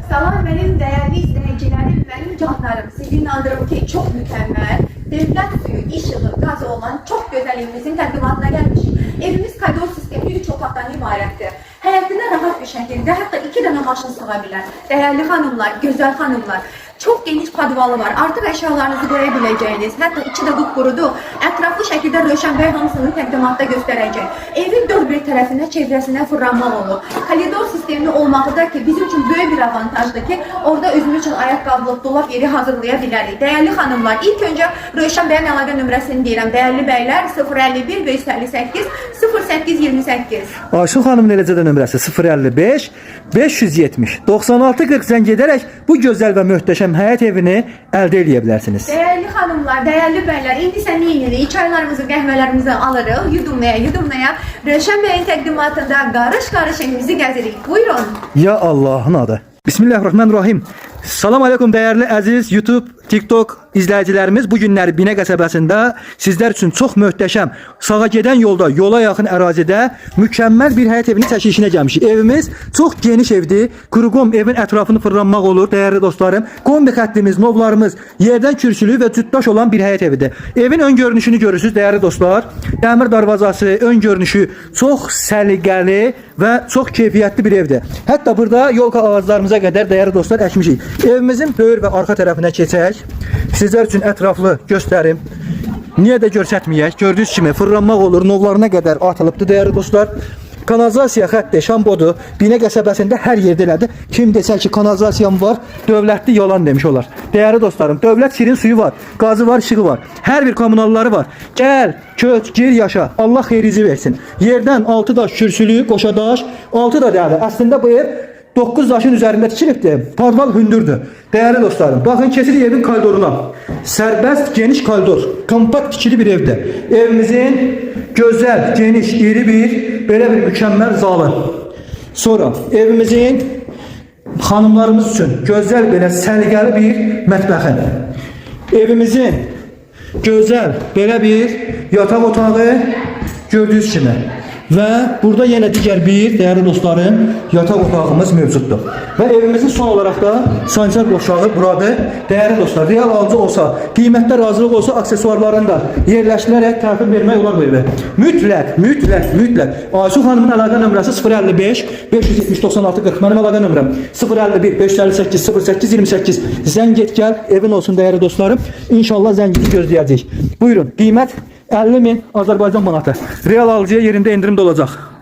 Salam benim değerli izleyicilerim, benim canlarım. Sizi inandırım ki çok mükemmel, devlet suyu, ışığı, gazı olan çok güzel evimizin təqdimatına gelmişim. Evimiz koridor sistemi 3 otaqdan ibarətdir. Həyətinə rahat bir şəkildə hətta 2 dənə maşın sığa bilər. Dəyərli xanımlar, gözəl xanımlar, çox geniş podvalı var. Artıq əşyalarınızı qoya biləcəyiniz, hətta içi də qupqurudur. Ətraflı şəkildə Rövşən bəy hamısını təqdimatda göstərəcək. Evin dörd bir tərəfinə, çevrəsinə fırlanma olub. Koridor sistemi olmağı da ki, bizim üçün böyük bir avantajdır ki, orada özümüz üçün ayaqqabılıq, dolab yeri hazırlaya bilərik. Dəyərli xanımlar, ilk öncə Rövşən bəyin əlaqə nömrəsini deyirəm. Dəyərli bəylər, 051 558 0828. Aysu xanımın eləcə də nömrəsi 055 570 96 40 zəng edərək bu gözəl və möhtəşəm həyət evini əldə edə bilərsiniz. Dəyərli xanımlar, dəyərli bəylər, indi isə nə edirik? Çaylarımızı, qəhvələrimizi alırıq, yudumlaya, yudumlaya. Rövşən bəyin təqdimatında qarış-qarış evimizi gəzirik. Buyurun. Ya Allahın adı. Bismillahirrahmanirrahim. Salam aleykum dəyərli əziz YouTube, TikTok izləyicilərimiz. Bu günləri Binə qəsəbəsində sizlər üçün çox möhtəşəm, sağa gedən yolda, yola yaxın ərazidə mükəmməl bir həyət evinin çəkilişinə gəlmişik. Evimiz çox geniş evdir. Qruqom evin ətrafını fırlanmaq olur, dəyərli dostlarım. Kombi xəttimiz, novlarımız yerdən kürsülü və cütdaş olan bir həyət evidir. Evin ön görünüşünü görürsüz, dəyərli dostlar. Dəmir darvazası, ön görünüşü çox səliqəli və çox keyfiyyətli bir evdir. Hətta burada yolka ağaclarımıza qədər dəyərli dostlar əkmişik. Evimizin böyür və arxa tərəfinə keçək. Sizlər üçün ətraflı göstərim. Niyə də göstərməyək? Gördüyünüz kimi fırlanmaq olur, novlarına qədər atılıbdır dəyərli dostlar. Kanalizasiya xətti, şambodu Binə qəsəbəsində hər yerdə elədir. Kim desə ki, kanalizasiyam var, dövlətli yalan demiş olar. Dəyərli dostlarım, dövlət şirin suyu var, qazı var, işığı var. Hər bir kommunalları var. Gəl, köç, gir, yaşa. Allah xeyrizi versin. Yerdən 6 daş kürsülü, qoşa daş, 6 da dəyərli. Əslində bu ev 9 daşın üzərində tikilibdir. Podval hündürdür. Dəyərli dostlarım, baxın keçirik evin koridoruna. Sərbəst, geniş koridor. Kompakt tikili bir evdir. Evimizin gözəl, geniş, iri bir, belə bir mükəmməl zalı. Sonra evimizin xanımlarımız üçün gözəl belə səliqəli bir mətbəxi. Evimizin gözəl belə bir yataq otağı gördüyünüz kimi. Və burada yenə digər bir dəyərli dostlarım yataq otağımız mövcuddur. Və evimizin son olaraq da sanitar qovşağı buradır. Dəyərli dostlar, real alıcı olsa, qiymətdə razılıq olsa aksesuarlarını da yerləşdirərək təhvil vermək olar bu evə. Mütləq, mütləq, mütləq. Aysu xanımın əlaqə nömrəsi 055 570 96 40. Mənim əlaqə nömrəm 051 558 08 28. Zəng et gəl, evin olsun dəyərli dostlarım. İnşallah zənginizi gözləyəcəyik. Buyurun, qiymət 50 min Azərbaycan manatı. Real alıcıya yerində endirim də olacaq.